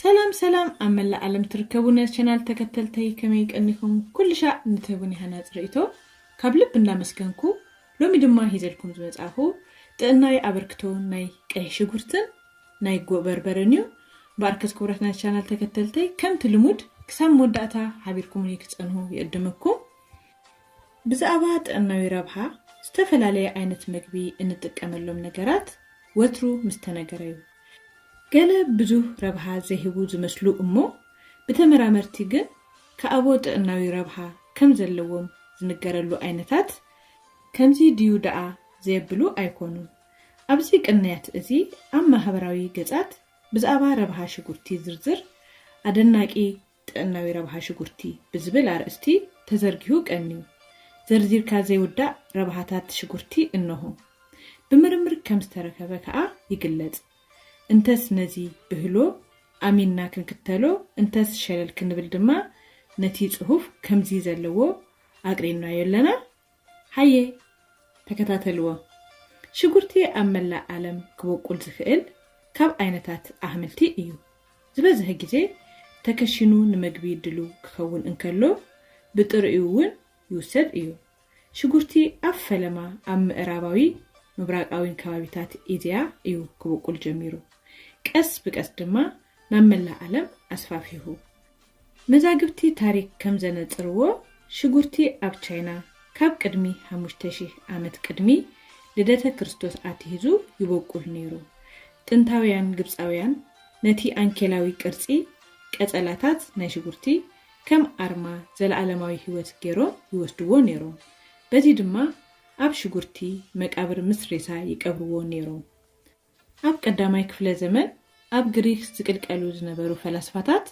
ሰላም ሰላም፣ ኣብ መላእ ዓለም ትርከቡ ናይ ቻናል ተከተልተይ ከመይ ቀኒኹም? ኩሉ ሻዕ ንትህቡኒ ሃናፂ ርእይቶ ካብ ልቢ እንዳመስገንኩ፣ ሎሚ ድማ ሂዘልኩም ዝመጻኹ ጥዕናዊ ኣበርክቶ ናይ ቀይሕ ሽጉርትን ናይ ጉዕ በርበረን እዩ። እምበኣርከስ ክቡራት ናይ ቻናል ተከተልተይ፣ ከምቲ ልሙድ ክሳብ መወዳእታ ሓቢርኩምኒ ክጸንሁ ይዕድመኩም። ብዛዕባ ጥዕናዊ ረብሓ ዝተፈላለየ ዓይነት መግቢ እንጥቀመሎም ነገራት ወትሩ ምስተነገረ እዩ። ገለ ብዙህ ረብሓ ዘይህቡ ዝመስሉ እሞ ብተመራመርቲ ግን ከኣቦ ጥዕናዊ ረብሓ ከም ዘለዎም ዝንገረሉ ዓይነታት ከምዚ ድዩ ደኣ ዘየብሉ ኣይኮኑን። ኣብዚ ቅንያት እዚ ኣብ ማህበራዊ ገጻት ብዛዕባ ረብሓ ሽጉርቲ ዝርዝር ኣደናቂ ጥዕናዊ ረብሓ ሽጉርቲ ብዝብል ኣርእስቲ ተዘርጊሁ ቀንዩ። ዘርዚርካ ዘይውዳእ ረብሓታት ሽጉርቲ እነሆ። ብምርምር ከም ዝተረኸበ ከኣ ይግለጽ። እንተስ ነዚ ብህሎ ኣሚንና ክንክተሎ፣ እንተስ ሸለል ክንብል ድማ ነቲ ጽሑፍ ከምዚ ዘለዎ ኣቅሪብናዮ ኣለና። ሃየ ተከታተልዎ። ሽጉርቲ ኣብ መላእ ዓለም ክበቁል ዝኽእል ካብ ዓይነታት ኣሕምልቲ እዩ። ዝበዝሐ ግዜ ተከሺኑ ንመግቢ ድሉው ክኸውን እንከሎ ብጥሪኡ እውን ይውሰድ እዩ። ሽጉርቲ ኣብ ፈለማ ኣብ ምዕራባዊ ምብራቃዊን ከባቢታት ኤዝያ እዩ ክበቁል ጀሚሩ። ቀስ ብቀስ ድማ ናብ መላእ ዓለም ኣስፋፊሑ። መዛግብቲ ታሪክ ከም ዘነጽርዎ ሽጉርቲ ኣብ ቻይና ካብ ቅድሚ ሓሙሽተ ሺሕ ዓመት ቅድሚ ልደተ ክርስቶስ ኣትሒዙ ይበቁል ነይሩ። ጥንታውያን ግብጻውያን ነቲ ኣንኬላዊ ቅርጺ ቀጸላታት ናይ ሽጉርቲ ከም ኣርማ ዘለኣለማዊ ህይወት ገይሮም ይወስድዎ ነይሮም። በዚ ድማ ኣብ ሽጉርቲ መቃብር ምስ ሬሳ ይቀብርዎ ነይሮም። ኣብ ቀዳማይ ክፍለ ዘመን ኣብ ግሪክ ዝቅልቀሉ ዝነበሩ ፈላስፋታት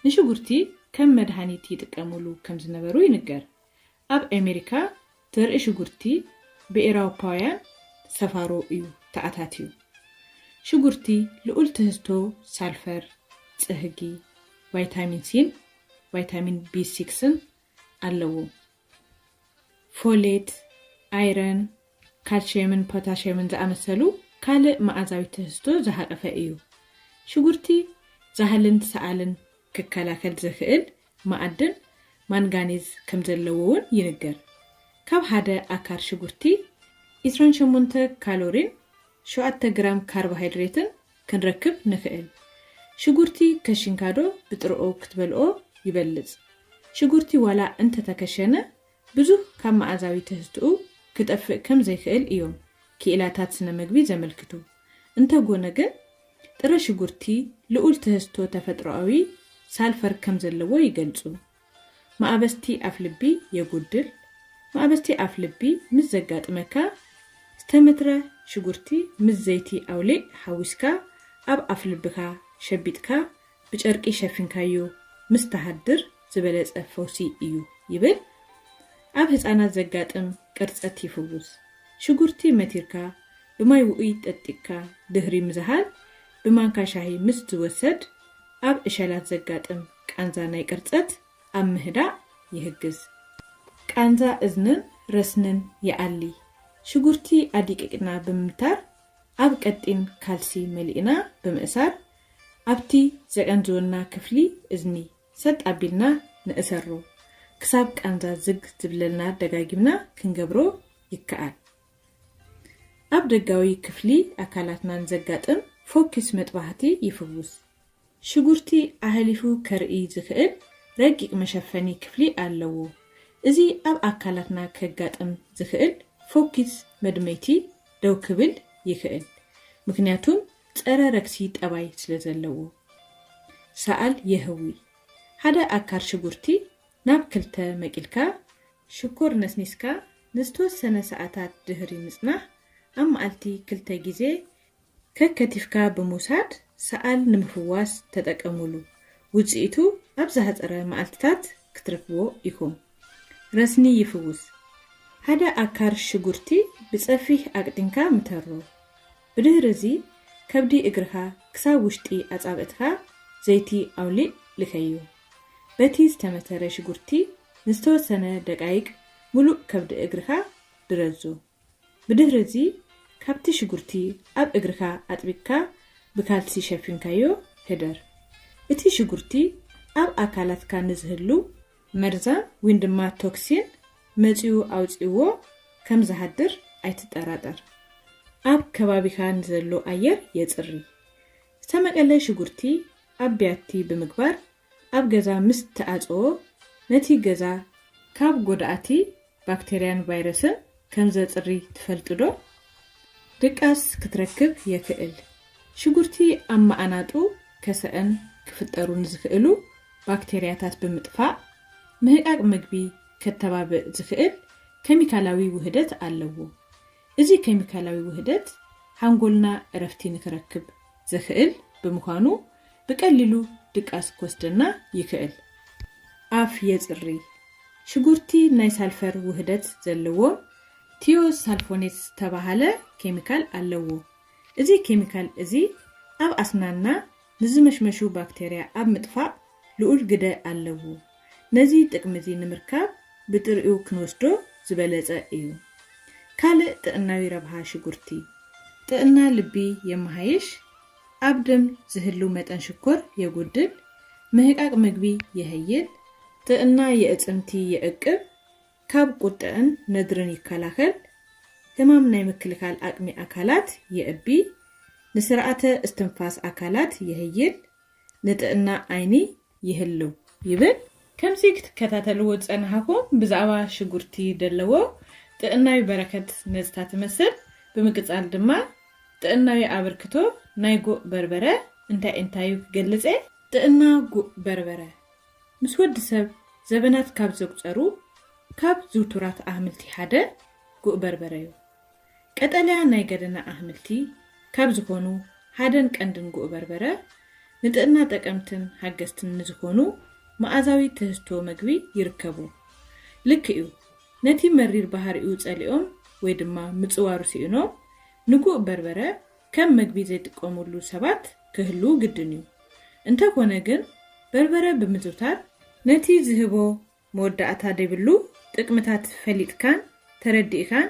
ንሽጉርቲ ከም መድሃኒት ይጥቀሙሉ ከም ዝነበሩ ይንገር። ኣብ ኣሜሪካ ዘርኢ ሽጉርቲ ብኤውሮፓውያን ሰፋሮ እዩ ተኣታትዩ። ሽጉርቲ ልዑል ትህዝቶ ሳልፈር፣ ጽህጊ፣ ቫይታሚን ሲን ቫይታሚን ቢ ሲክስን ኣለዎ። ፎሌት፣ ኣይረን፣ ካልሽየምን ፖታሽየምን ዝኣመሰሉ ካልእ መኣዛዊ ትህዝቶ ዝሓቐፈ እዩ። ሽጉርቲ ዛህልን ሰኣልን ክከላኸል ዝኽእል መኣድን ማንጋኔዝ ከም ዘለዎ እውን ይንገር። ካብ ሓደ ኣካር ሽጉርቲ ዕስራን ሸሞንተ ካሎሪን ሸውዓተ ግራም ካርቦሃይድሬትን ክንረክብ ንኽእል። ሽጉርቲ ከሺንካዶ ብጥርኦ ክትበልኦ ይበልጽ። ሽጉርቲ ዋላ እንተተከሸነ ብዙህ ካብ መኣዛዊ ትህዝትኡ ክጠፍእ ከም ዘይክእል እዮም ክኢላታት ስነ መግቢ ዘመልክቱ። እንተጎነ ግን ጥረ ሽጉርቲ ልዑል ትህዝቶ ተፈጥሮኣዊ ሳልፈር ከም ዘለዎ ይገልጹ። ማእበስቲ ኣፍልቢ የጉድል። ማእበስቲ ኣፍልቢ ምስ ዘጋጥመካ ዝተመትረ ሽጉርቲ ምስ ዘይቲ ኣውሊዕ ሓዊስካ ኣብ ኣፍልብኻ ሸቢጥካ ብጨርቂ ሸፊንካዮ ምስ ተሃድር ዝበለጸ ፈውሲ እዩ ይብል። ኣብ ህጻናት ዘጋጥም ቅርጸት ይፍውስ። ሽጉርቲ መቲርካ ብማይ ውዑይ ጠጢቅካ ድህሪ ምዝሃል ብማንካ ሻሂ ምስ ዝወሰድ ኣብ ዕሸላት ዘጋጥም ቃንዛ ናይ ቅርጸት ኣብ ምህዳእ ይህግዝ። ቃንዛ እዝንን ረስንን ይኣሊ። ሽጉርቲ ኣዲቂቅና ብምምታር ኣብ ቀጢን ካልሲ መሊእና ብምእሳር ኣብቲ ዘቀንዝወና ክፍሊ እዝኒ ሰጥ ኣቢልና ንእሰሮ። ክሳብ ቃንዛ ዝግ ዝብለልና ደጋጊምና ክንገብሮ ይከኣል። ኣብ ደጋዊ ክፍሊ ኣካላትና ንዘጋጥም ፎኪስ መጥባህቲ ይፍውስ። ሽጉርቲ ኣህሊፉ ከርኢ ዝኽእል ረቂቕ መሸፈኒ ክፍሊ ኣለዎ። እዚ ኣብ ኣካላትና ከጋጥም ዝኽእል ፎኪስ መድመይቲ ደው ክብል ይኽእል፣ ምኽንያቱም ጸረ ረክሲ ጠባይ ስለ ዘለዎ። ሰኣል የህዊ። ሓደ ኣካር ሽጉርቲ ናብ ክልተ መቂልካ ሽኮር ነስኒስካ ንዝተወሰነ ሰዓታት ድህሪ ምጽናሕ ኣብ መዓልቲ ክልተ ግዜ ከከቲፍካ ብምውሳድ ሰኣል ንምፍዋስ ተጠቀሙሉ። ውጽኢቱ ኣብ ዝሃጸረ መዓልትታት ክትረክብዎ ኢኹም። ረስኒ ይፍውስ። ሓደ ኣካር ሽጉርቲ ብጸፊሕ ኣቅጢንካ ምተሮ። ብድህሪ እዚ ከብዲ እግርኻ ክሳብ ውሽጢ ኣጻብዕትኻ ዘይቲ ኣውሊዕ ልከዮ። በቲ ዝተመተረ ሽጉርቲ ንዝተወሰነ ደቃይቅ ሙሉእ ከብዲ እግርኻ ድረዞ። ብድህሪ እዚ ካብቲ ሽጉርቲ ኣብ እግርኻ ኣጥቢቅካ ብካልሲ ሸፊንካዮ ህደር። እቲ ሽጉርቲ ኣብ ኣካላትካ ንዝህሉ መርዛም ወይን ድማ ቶክሲን መጺኡ ኣውጺእዎ ከም ዝሃድር ኣይትጠራጠር። ኣብ ከባቢኻ ንዘሎ ኣየር የጽሪ። ዝተመቐለ ሽጉርቲ ኣብ ቢያቲ ብምግባር ኣብ ገዛ ምስ ትኣጽዎ ነቲ ገዛ ካብ ጎዳእቲ ባክቴርያን ቫይረስን ከም ዘጽሪ ትፈልጡ ዶ? ድቃስ ክትረክብ የኽእል። ሽጉርቲ ኣብ መኣናጡ ከሰእን ክፍጠሩ ንዝኽእሉ ባክቴርያታት ብምጥፋእ ምህቃቅ ምግቢ ከተባብእ ዝኽእል ኬሚካላዊ ውህደት ኣለዎ። እዚ ኬሚካላዊ ውህደት ሓንጎልና እረፍቲ ንክረክብ ዘኽእል ብምዃኑ ብቀሊሉ ድቃስ ክወስደና ይኽእል። ኣፍ የጽሪ። ሽጉርቲ ናይ ሳልፈር ውህደት ዘለዎ ቲዮሳልፎኔት ዝተባህለ ኬሚካል ኣለዎ። እዚ ኬሚካል እዚ ኣብ ኣስናንና ንዝመሽመሹ ባክቴርያ ኣብ ምጥፋእ ልዑል ግደ ኣለዎ። ነዚ ጥቅሚ እዚ ንምርካብ ብጥሪኡ ክንወስዶ ዝበለጸ እዩ። ካልእ ጥዕናዊ ረብሃ ሽጉርቲ። ጥዕና ልቢ የመሃይሽ፣ ኣብ ደም ዝህሉ መጠን ሽኮር የጉድል፣ ምህቃቅ ምግቢ የህይል፣ ጥዕና የእጽምቲ የዕቅብ፣ ካብ ቁጥዕን ነድርን ይከላኸል፣ ህማም ናይ ምክልካል ኣቅሚ ኣካላት የእቢ፣ ንስርዓተ እስትንፋስ ኣካላት የህይል፣ ንጥዕና ዓይኒ ይህልው ይብል። ከምዚ ክትከታተልዎ ዝጸናሕኩም ብዛዕባ ሽጉርቲ ደለዎ ጥዕናዊ በረከት ነዝታ ትመስል። ብምቅጻል ድማ ጥዕናዊ ኣበርክቶ ናይ ጉእ በርበረ እንታይ እንታይ እዩ ክገልጽ እየ። ጥዕና ጉእ በርበረ ምስ ወዲ ሰብ ዘበናት ካብ ዘቁጸሩ ካብ ዝውቱራት ኣህምልቲ ሓደ ጉእ በርበረ እዩ። ቀጠልያ ናይ ገደና ኣህምልቲ ካብ ዝኾኑ ሓደን ቀንድን ጉእ በርበረ ንጥዕና ጠቀምትን ሓገዝትን ንዝኾኑ መኣዛዊ ትህዝቶ መግቢ ይርከቡ። ልክእዩ፣ ነቲ መሪር ባህሪኡ ጸሊኦም ወይ ድማ ምጽዋሩ ስኢኖም ንጉእ በርበረ ከም መግቢ ዘይጥቀሙሉ ሰባት ክህልዉ ግድን እዩ። እንተኾነ ግን በርበረ ብምዝውታር ነቲ ዝህቦ መወዳእታ ደይብሉ ጥቅምታት ፈሊጥካን ተረዲእካን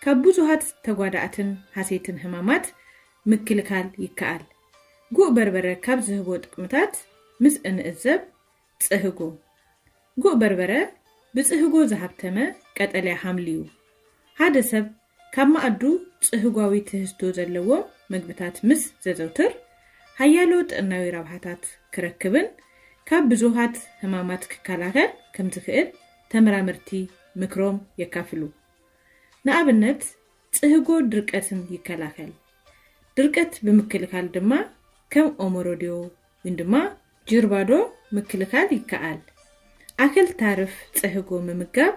ካብ ብዙሃት ተጓዳእትን ሃሰይትን ህማማት ምክልካል ይከኣል። ጉእ በርበረ ካብ ዝህቦ ጥቅምታት ምስ እንእዘብ ጽህጎ። ጉእ በርበረ ብጽህጎ ዝሃብተመ ቀጠልያ ሃምሊ እዩ። ሓደ ሰብ ካብ መኣዱ ጽህጓዊ ትህዝቶ ዘለዎ መግብታት ምስ ዘዘውትር ሓያሎ ጥዕናዊ ረብሓታት ክረክብን ካብ ብዙሃት ህማማት ክከላኸል ከም ዝኽእል ተመራመርቲ ምክሮም የካፍሉ። ንኣብነት ጽህጎ ድርቀትን ይከላኸል። ድርቀት ብምክልካል ድማ ከም ኦሞሮድዮ ወይም ድማ ጅርባዶ ምክልካል ይከኣል። ኣክል ታርፍ ጽህጎ ምምጋብ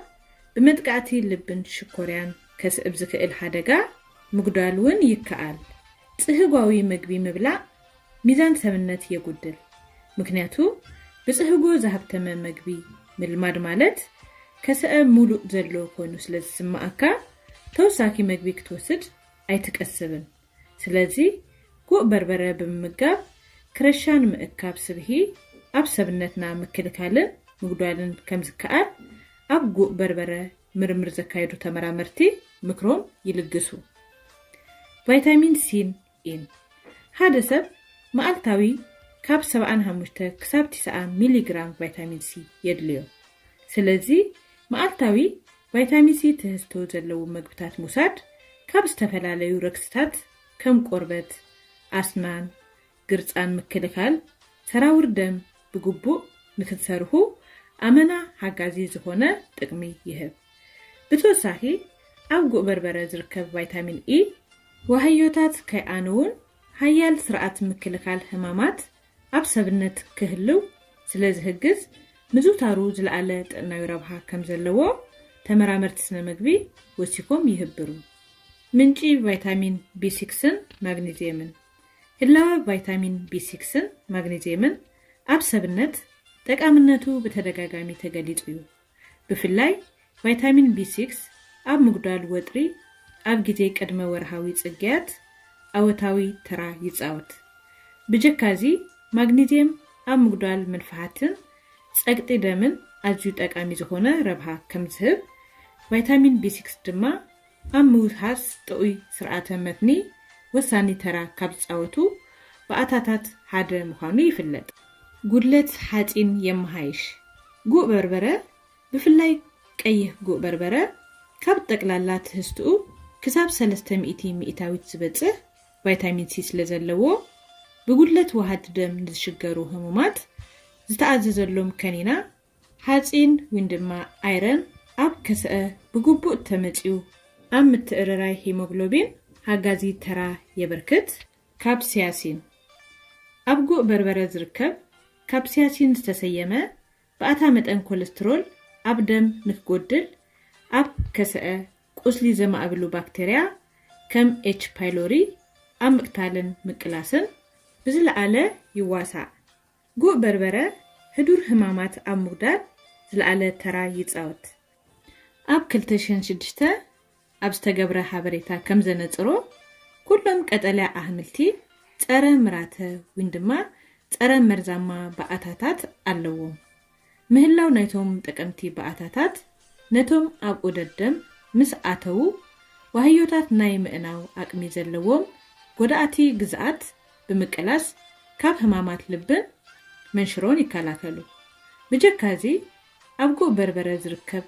ብመጥቃዕቲ ልብን ሽኮርያን ከስዕብ ዝኽእል ሓደጋ ምጉዳል እውን ይከኣል። ጽህጓዊ መግቢ ምብላዕ ሚዛን ሰብነት የጉድል። ምክንያቱ ብጽህጎ ዝሃብተመ መግቢ ምልማድ ማለት ከሰዐ ሙሉእ ዘሎ ኮይኑ ስለ ዝስምኣካ ተወሳኪ መግቢ ክትወስድ ኣይትቀስብን። ስለዚ ጉእ በርበረ ብምምጋብ ክረሻ ንምእካብ ስብሂ ኣብ ሰብነትና ምክልካልን ምጉዳልን ከም ዝከኣል ኣብ ጉእ በርበረ ምርምር ዘካየዱ ተመራመርቲ ምክሮም ይልግሱ። ቫይታሚን ሲን ኢን። ሓደ ሰብ መዓልታዊ ካብ ሰብዓን ሓሙሽተ ክሳብ ትስዓ ሚሊግራም ቫይታሚን ሲ የድልዮ። ስለዚ መዓልታዊ ቫይታሚን ሲ ትህዝቶ ዘለዎም መግብታት ምውሳድ ካብ ዝተፈላለዩ ረክስታት ከም ቆርበት፣ ኣስናን፣ ግርጻን ምክልካል፣ ሰራውር ደም ብግቡእ ንክትሰርሑ ኣመና ሓጋዚ ዝኾነ ጥቅሚ ይህብ። ብተወሳኺ ኣብ ጉእ በርበረ ዝርከብ ቫይታሚን ኢ ዋህዮታት ከይኣንውን ሓያል ስርዓት ምክልካል ህማማት ኣብ ሰብነት ክህልው ስለ ዝህግዝ ምዝውታሩ ዝለዓለ ጥዕናዊ ረብሓ ከም ዘለዎ ተመራመርቲ ስነ መግቢ ወሲኮም ይህብሩ። ምንጪ ቫይታሚን ቢ ሲክስን ማግኒዝየምን። ህላወ ቫይታሚን ቢ ሲክስን ማግኒዝየምን ኣብ ሰብነት ጠቃምነቱ ብተደጋጋሚ ተገሊጹ እዩ። ብፍላይ ቫይታሚን ቢ ሲክስ ኣብ ምጉዳል ወጥሪ ኣብ ግዜ ቅድመ ወርሃዊ ጽግያት ኣወታዊ ተራ ይጻወት። ብጀካዚ ማግኒዝየም ኣብ ምጉዳል መንፍሓትን ጸቅጢ ደምን ኣዝዩ ጠቃሚ ዝኾነ ረብሃ ከም ዝህብ፣ ቫይታሚን ቢ ሲክስ ድማ ኣብ ምውሃስ ጥዑይ ስርዓተ መትኒ ወሳኒ ተራ ካብ ዝጻወቱ ባእታታት ሓደ ምዃኑ ይፍለጥ። ጉድለት ሓጺን የመሃይሽ። ጉእ በርበረ፣ ብፍላይ ቀይሕ ጉእ በርበረ፣ ካብ ጠቅላላ ትህዝትኡ ክሳብ ሰለስተ ሚእቲ ሚእታዊት ዝበጽሕ ቫይታሚን ሲ ስለ ዘለዎ፣ ብጉድለት ወሃድቲ ደም ንዝሽገሩ ህሙማት ዝተኣዘዘሎም ከኒና ሓጺን ወይን ድማ ኣይረን ኣብ ከሰአ ብግቡእ ተመጽዩ ኣብ ምትእርራይ ሂሞግሎቢን ሓጋዚ ተራ የበርክት። ካፕሲያሲን ኣብ ጉእ በርበረ ዝርከብ ካፕሲያሲን ዝተሰየመ ባእታ መጠን ኮለስትሮል ኣብ ደም ንክጎድል ኣብ ከሰአ ቁስሊ ዘማእብሉ ባክቴርያ ከም ኤች ፓይሎሪ ኣብ ምቅታልን ምቅላስን ብዝለዓለ ይዋሳእ። ጉእ በርበረ ህዱር ህማማት ኣብ ምጉዳል ዝለዓለ ተራ ይጻወት። ኣብ ክልተ ሽሕን ሽዱሽተ ኣብ ዝተገብረ ሓበሬታ ከም ዘነጽሮ፣ ኩሎም ቀጠልያ ኣሕምልቲ ጸረ ምራተ ወይን ድማ ጸረ መርዛማ ባእታታት ኣለዎም። ምህላው ናይቶም ጠቀምቲ ባእታታት ነቶም ኣብ ዑደት ደም ምስ ኣተዉ ዋህዮታት ናይ ምእናው ኣቅሚ ዘለዎም ጎዳእቲ ግዝኣት ብምቅላስ ካብ ህማማት ልብን መንሽሮን ይከላከሉ። ብጀካ እዚ ኣብ ጉእ በርበረ ዝርከብ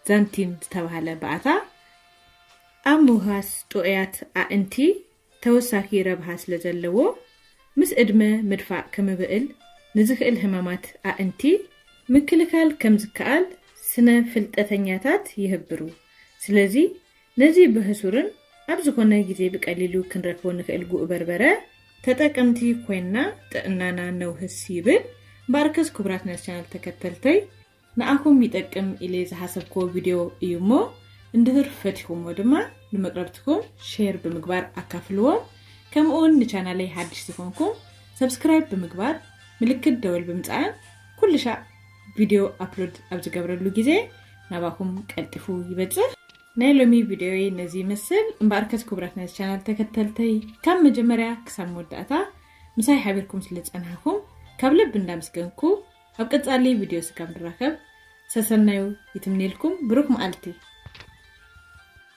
ዛንቲን ዝተባህለ ባእታ ኣብ ምውሃስ ጥዑያት ኣእንቲ ተወሳኺ ረብሃ ስለ ዘለዎ ምስ ዕድመ ምድፋእ ክምብእል ንዝኽእል ህማማት ኣእንቲ ምክልካል ከም ዝከኣል ስነ ፍልጠተኛታት ይህብሩ። ስለዚ ነዚ ብህሱርን ኣብ ዝኾነ ግዜ ብቀሊሉ ክንረክቦ ንኽእል ጉእ በርበረ ተጠቀምቲ ኮይንና ጥዕናና ነውህስ ይብል። እምበኣርከስ ክቡራት ናይ ቻናል ተከተልተይ ንኣኹም ይጠቅም ኢለ ዝሓሰብክዎ ቪድዮ እዩ እሞ እንድህር ፈቲኹሞ ድማ ንመቅረብትኩም ሼር ብምግባር ኣካፍልዎም። ከምኡውን ንቻናለይ ሓድሽ ዝኾንኩም ሰብስክራይብ ብምግባር ምልክት ደወል ብምጽዓን ኩሉ ሻዕ ቪድዮ ኣፕሎድ ኣብ ዝገብረሉ ግዜ ናባኹም ቀልጢፉ ይበጽሕ። ናይ ሎሚ ቪድዮይ ነዚ ይመስል። እምበኣርከስ ክቡራት ናይ ቻናል ተከተልተይ ካብ መጀመርያ ክሳብ መወዳእታ ምሳይ ሓቢርኩም ስለ ዝጸናሕኩም ካብ ልቢ እንዳመስገንኩ ኣብ ቀጻሊ ቪድዮ ስጋብ ንራኸብ ሰሰናዩ ይትምኔልኩም። ብሩክ መዓልቲ።